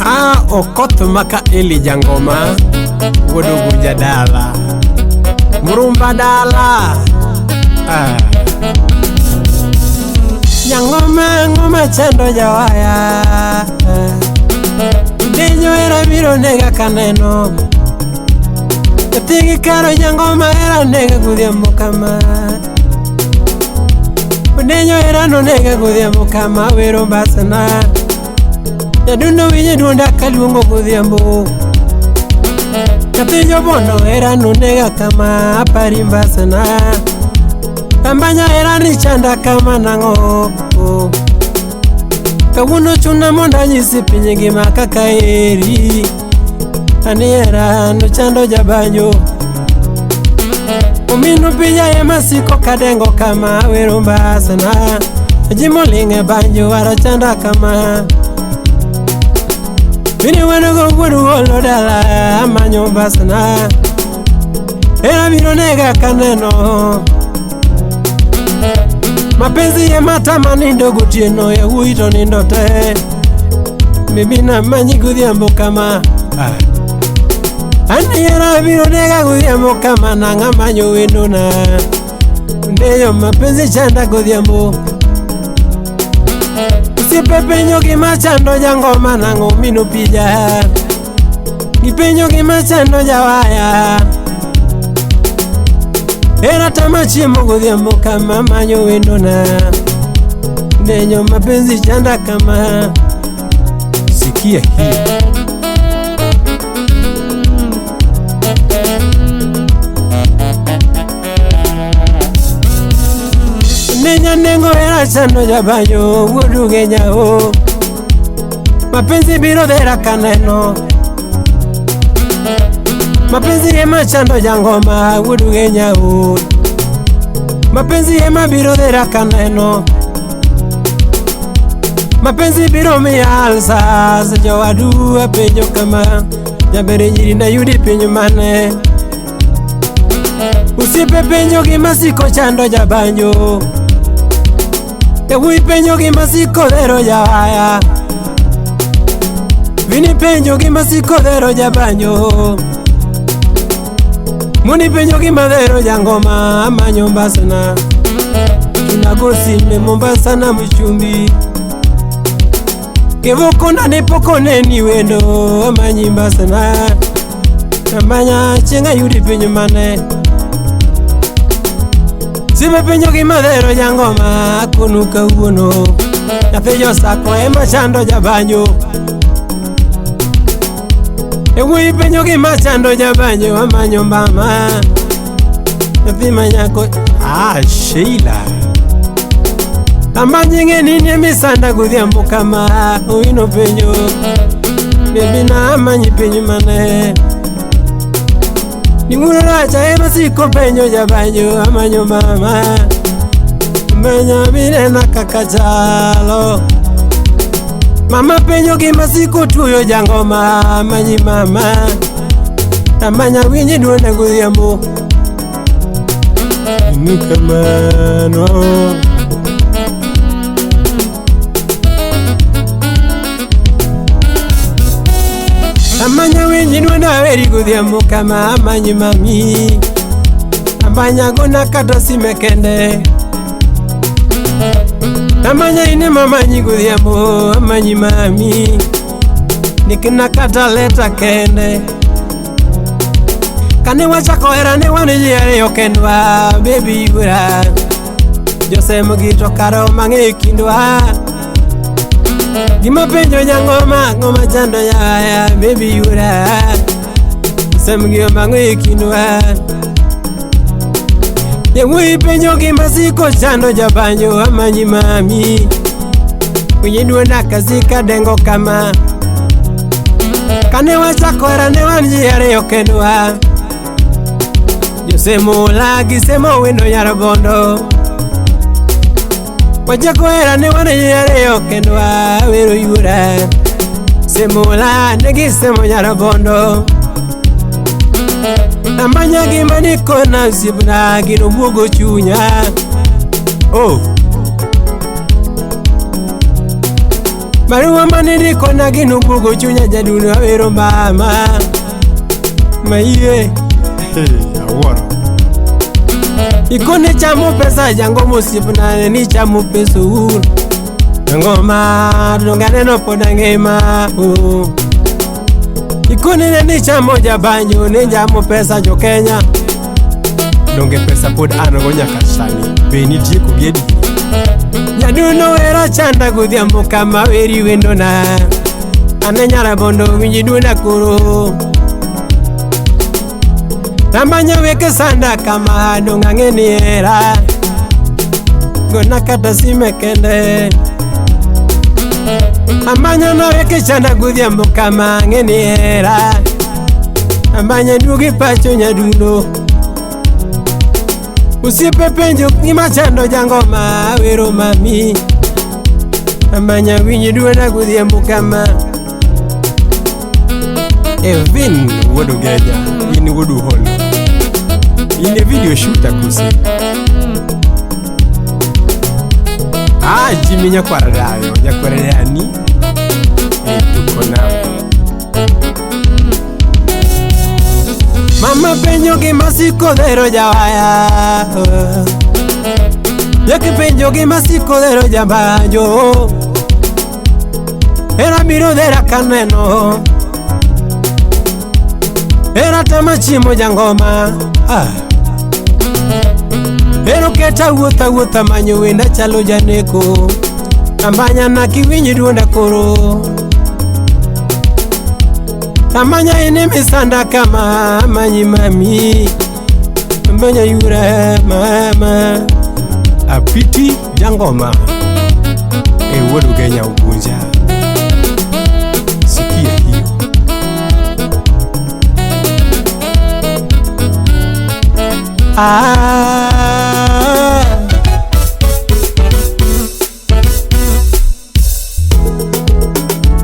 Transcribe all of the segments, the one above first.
Ah, Okoth maka Eli Jangoma wuod Oguja dala Murumba dala ah. Nyang'oma ng'oma chando jawaya Denyo era biro nega kaneno Nyathi gi karo jangoma era nega godhiambo kama Denyo era nonega godhiambo kama wero mbasana Nyadundo winjo duonda kaluongo godhiambo Nyathi jobondo era nonega kama apari mbasana Tambanya era ni chanda kama nang'o Kawuono chuna mondo anyisi piny ngima kaka eri Ani era nochando jabanjo Omino pija ema siko kadengo kama wero mbasana Ji moling' e banjo wara chanda kama Mini wanogo wuod olo dala amanyo mbasana Era biro nega kaneno Mapenzi ema tama nindo gotieno yawuoyi to nindo te Bibi namanyi godhiambo kama ah. An era biro nega godhiambo kama nang'a manyo wendona Ndeyo mapenzi chanda godhiambo Osiepe penjo gima chando jangoma nang'o mino pija Gipenjo gima chando jawaya Era tama chiemo godhiambo kama manyo wendona Ndenyo mapenzi chanda kama Sikia hii. Nenya nengo era chando jabanyo wuoduge nyao Mapenzi biro dhera kaneno Mapenzi ema chando jangoma wuoduge nyao Mapenzi ema biro dhera kaneno Mapenzi biro miya alsas jowadu apenjo kama Jaber nyiri nayudi piny mane Osiepe penjo gima siko chando jabanjo Yawuoyi penjo gima siko dhero jawaya Vini penjo gima siko dhero jabanjo Muni penjo gima dhero jangoma amanyo mbasana Tunago sime Mombasa na Mchumbi Kevokonda ne pok oneni wendo amanyi mbasana Amanya chieng' ayudi piny mane Sime penjo gima dhero jangoma akonu kawuono Nyathi josako ema chando jabanjo Yawuoyi penjo gima chando jabanjo amanyo mbama Nyathi manyako ah Sheila Amanyi ng'e ni in emisanda godhiambo kama Owino penjo Baby na amanyi piny mane Ning'uno racha ema siko penjo jabanjo amanyo mama Manya minena kaka chalo Mama penjo gima siko tuoyo jangoma amanyi mama Amanya winji duonda godhiambo Inu kamano Amanya winji duonda weri godhiambo kama amanyi mami Amanya gona kata sime kende Amanya ine mamanyi godhiambo amanyi mami Nikina kata leta kende Kane wachako hera ne wan ji ariyo kendwa baby yura Josemo gi to karo mang'e kindwa Gima penjo jangoma ng'oma chando jawaya baby yura Josemo gi omang'e kindwa Yawuoyi penjo gima siko chando jabanjo amanyi mami Winji duonda kasika dengo kama Kane wachako hera ne wan ji ariyo kendwa Josemo lagi semo wendo nyar bondo Wachako hera ne wan ji ariyo kendwa wero yura Semo la ne gisemo nyar bondo Amanya gima nikona osiepna gino buogo chunya. Oh. Barua manindikona gino buogo chunya jaduno awero mama. Maiye. Hey, awuoro. Ikone chamo pesa jangoma osiepna ni chamo pesa ur. Jangoma donge aneno pod angima. Oh. Ikone ne ni chamo jabanjo ne chamo pesa jo Kenya. Donge pesa pod an go nyaka sani. Be nitie kogi adieri? Nyaduno wera chanda godhiambo kama weri wendona. Ane nyara bondo winji duonda koro. Tamanya weke sanda kama dong ang'e ni hera. Gona kata sime kende. Amanya na weke chanda godhiambo kama ang'e ni hera. Amanya duogi pacho nyadundo. Osiepe penjo gima chando jangoma awero mami. Amanya winji duonda godhiambo kama. Evin wuod Ugenya, in wuod Uholo. In e video shooter kose? Ah, Jimmy nyakwar dayo, nyakwar dani. E tuko nao. Mama penjo gima siko dhero jawaya. Jaki penjo gima siko dhero jabanjo. Era biro dhera kaneno. Era tama chiemo jangoma. Ah. Ero keta wuotha wuotha manyo wenda chalo janeko. Ambanya na kiwinji duonda koro. Amanya ine misanda kama amanyi mami. Ambanya yura mama. Apiti jangoma. E wuod Ugenya Ugunja. Sikia hiyo. Ah.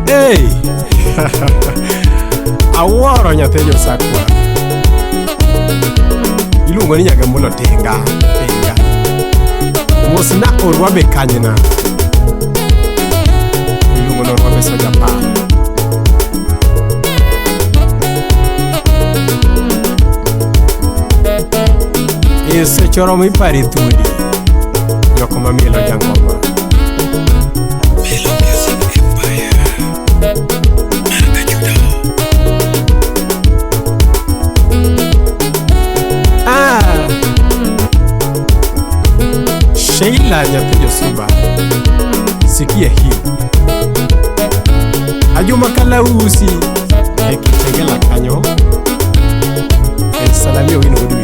Hey! Awuoro nyathi Josakwa. Iluongo ni Nyagamulo Tinga. Tinga. Mosna Orwabe kanyna. Iluongo ni Orwabe Soja Par. E seche oromo ipare thuondi. Jok mamielo jangoma. Melo Music Empire. Maraka Judo. Ah. Sheila nyathi Josuba. Sikia hiyo. Ajuma Kalausi e Kitengela kanyo. E salamia wino wuod